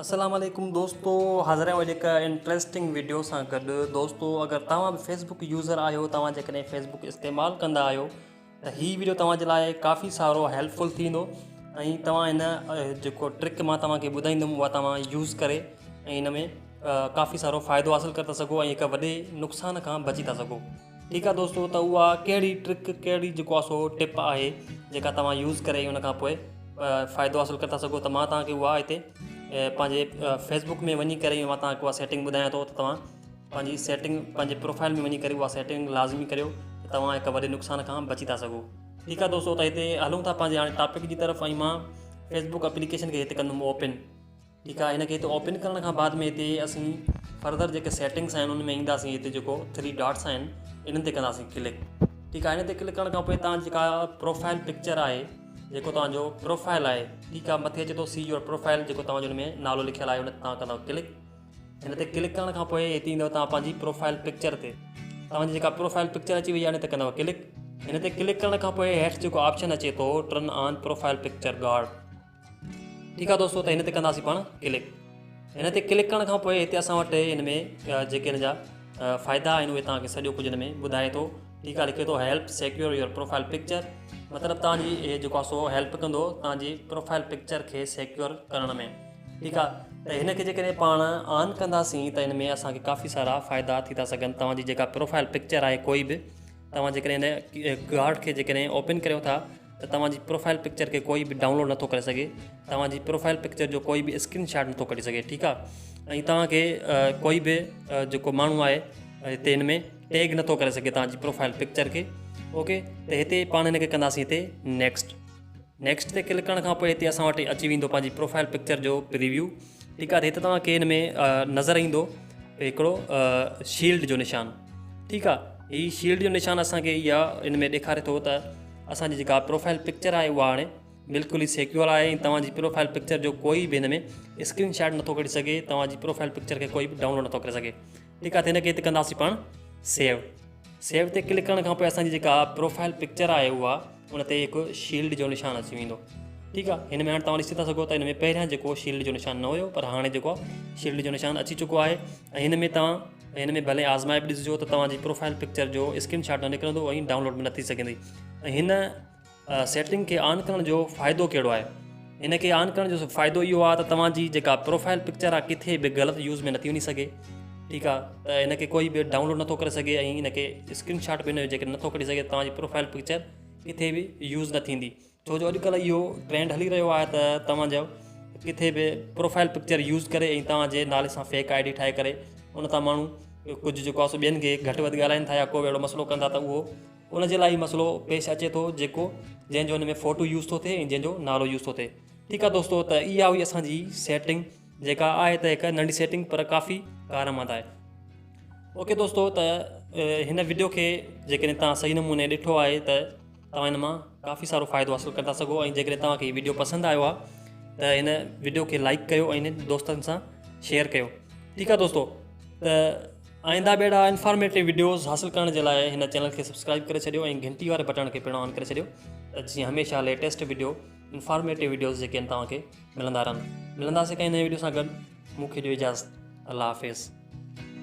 السلام عليڪم دوستو حاضر آهيون اڄ هڪ انٽريسٽنگ ويڊيو سان گڏ دوستو اگر توهان به فيسبوڪ يوزر آهيو توهان جيڪڏهن فيسبوڪ استعمال ڪندا آهيو ته هي ويڊيو توهان جي لاء ڪافي سارو هيلپ فل ٿيندو ۽ توهان هن جيڪو ٽرڪ مان توهان کي ٻڌائيندم اها توهان يوز ڪري ۽ هن ۾ ڪافي سارو فائدو حاصل ڪري ٿا سگهو ۽ هڪ وڏي نقصان کان بچي ٿا سگهو ٺيڪ آ دوستو ته اها ڪهڙي ٽرڪ ڪهڙي جيڪو آ سو ٽپ آهي جيڪا توهان يوز ڪري ان کان پوء فائدو حاصل ڪري ٿا سگهو ته مان توهان کي اها هتي پنهنجي فيسبوڪ ۾ وڃي ڪري مان توهان کي اها سيٽنگ ٻڌايان ٿو ته توهان پنهنجي سيٽنگ پنهنجي پروفائل ۾ وڃي ڪري اها سيٽنگ لازمي ڪريو ته توهان هڪ وڏي نقصان کان بچي ٿا سگهو ٺيڪ آ دوستو ته هتي هلون ٿا پنهنجي هاڻي ٽاپڪ جي طرف ۽ مان فيسبوڪ اپليڪيشن کي هتي ڪندم اوپن ٺيڪ آهي هن کي هتي اوپن ڪرڻ کان بعد ۾ هتي اسين فردر جيڪي سيٽنگس آهن ان ۾ اينداسين هتي جيڪو ٿري ڊاٽس آهن انهن تي ڪنداسين ڪلڪ ٺيڪ آهي هن تي ڪلڪ ڪرڻ کان پوء تان جيڪا پروفائل پڪچر آهي جيڪو توهان جو پروفائل آهي ٺيڪ آهي مٿي اچي ٿو سي your profile جيڪو توهان جو ان ۾ نالو لکيل آهي ان تي توهان ڪندو ڪلڪ هن تي ڪلڪ ڪرڻ کان پوء هتي ايندو توهان پنهنجي پروفائل پڪچر تي توهان جي جيڪا پروفائل پڪچر اچي وئي آهي ان تي ڪندو ڪلڪ هن تي ڪلڪ ڪرڻ کان پوء هيٺ جيڪو آپشن اچي ٿو turn on profile picture guard ٺيڪ آ دوستو ته هن تي ڪنداسين پاڻ ڪلڪ هن تي ڪلڪ ڪرڻ کان پوء هتي اسان وٽ هن ۾ جيڪي هن جا فائدا آهن اهي توهان کي سڄو ڪجهه هن ۾ ٻڌائي ٿو ٺيڪ آ لکي ٿو help secure your profile picture مطلب توهان جي هي جيڪو آ سو هيلپ ڪندو توهان جي پروفائل پڪچر کي سيڪيور ڪرڻ ۾ ٺيڪ آ ته هن کي جيڪڏهن پاڻ آن ڪنداسين ته هن ۾ اسان کي ڪافي سارا فائدا ٿي ٿا سگهن توهان جي جيڪا پروفائل پڪچر آهي ڪوئي به توهان جيڪڏهن هن گارڊ کي جيڪڏهن اوپن ڪريو ٿا ته توهان جي پروفائل پڪچر کي ڪوئي به ڊائونلوڊ نٿو ڪري سگهي توهان جي پروفائل پڪچر جو ڪوئي به اسڪرين شاٽ نٿو ڪڍي سگهي ٺيڪ آهي ۽ توهان کي ڪوئي به جيڪو ماڻهو آهي هتي هن ۾ ٽيگ نٿو ڪري سگهي توهان جي پروفائل پڪچر کي اوڪي ته هتي پاڻ هن کي ڪنداسين هتي نيڪسٽ نيڪسٽ تي ڪلڪ ڪرڻ کان پوء هتي اسان وٽ اچي ويندو پنهنجي پروفائل پڪچر جو پريويو ٺيڪ آهي هتي توهان کي هن ۾ نظر ايندو هڪڙو شيلڊ جو نشان ٺيڪ آهي هي شيلڊ جو نشان اسانکي اها ان ۾ ڏيکاري ٿو ته اسان جي جيڪا پروفائل پڪچر آهي اها هاڻي بلڪل ئي سيڪيور آهي ۽ توهان جي پروفائل پڪچر جو ڪوئي به هن ۾ اسڪرين شاٽ نٿو ڪڍي سگهي توهان جي پروفائل پڪچر کي ڪوئي به ڊائونلوڊ نٿو ڪري سگهي ٺيڪ آهي هن کي هتي ڪنداسين پاڻ سيو سيو تي ڪلڪ ڪرڻ کان پوء اسان جي جيڪا پروفائل پڪچر آهي اها ان تي هڪ شيلڊ جو نشان اچي ويندو ٺيڪ آهي هن ۾ هاڻي توهان ڏسي ٿا سگهو ته هن ۾ پهريان جيڪو شيلڊ جو نشان نه هيو پر هاڻي جيڪو شيلڊ جو نشان اچي چڪو آهي ۽ هن ۾ توهان ۽ هن ۾ ڀلي آزمائي به ڏسجو ته توهان جي پروفائل پڪچر جو اسڪرين شاٽ نه نڪرندو ۽ ڊائونلوڊ به نه ٿي سگهندي ۽ هن سيٽنگ کي آن ڪرڻ جو فائدو ڪهڙو آهي هن کي آن ڪرڻ جو فائدو اهو آهي ته توهان جي جيڪا پروفائل پڪچر آهي ڪٿي به غلط يوز ۾ نٿي وڃي سگهي ٺيڪ آهي ته هن کي ڪوئي به ڊائونلوڊ نٿو ڪري سگهي ۽ هن کي اسڪرين شاٽ به هن جو جيڪڏهن نٿو ڪڍي سگهي توهان جي پروفائل پڪچر ڪٿي به يوز نه ٿيندي ڇو جو اڄڪلهه اهو ٽرينڊ هلي رهيو آهي ته توهان جو ڪٿي به پروفائل پڪچر يوز ڪري ۽ توهان جي نالي سان فيڪ I D ٺاهي ڪري ان تان ماڻهو ڪجهه جيڪو آهي سو ٻين کي گهٽ وڌ ڳالهائين ٿا يا ڪو به اهڙو مسئلو ڪن ٿا ته اهو ان جي لاء ئي مسئلو پيش اچي ٿو جيڪو جنهن جو ان ۾ فوٽو يوز ٿو ٿئي ۽ جنهن جو نالو يوز ٿو ٿئي ٺيڪ آهي دوستو ته اها هئي اسان جي سيٽنگ جيڪا آهي ته هڪ ننڍي سيٽنگ پر ڪافي ڪارآمد آهي اوڪي دوستو ته هن وڊيو کي جيڪڏهن توهان صحيح نموني ڏٺو آهي ته توهان ان مان ڪافي سارو فائدو حاصل ڪري ٿا سگهو ۽ جيڪڏهن توهان کي هي وڊيو پسند آيو آهي ته هن وڊيو کي لائڪ ڪيو ۽ هن دوستن سان شيئر ڪيو ٺيڪ آهي دوستو ته آئنده به اهڙا انفارميٽو وڊيوز حاصل ڪرڻ جي لاء هن چينل کي سبسڪرائب ڪري ڇڏيو ۽ گهنٽي واري بٽڻ کي پڻ آن ڪري ڇڏيو ته جيئن هميشه ليٽيسٽ وڊيو انفارميٽو وڊيوز جيڪي آهن توهان کي ملندا رهن ملنداسين ڪنهن نئين وڊيو سان گڏ مون کي ڏيو اجازت الله حافظ.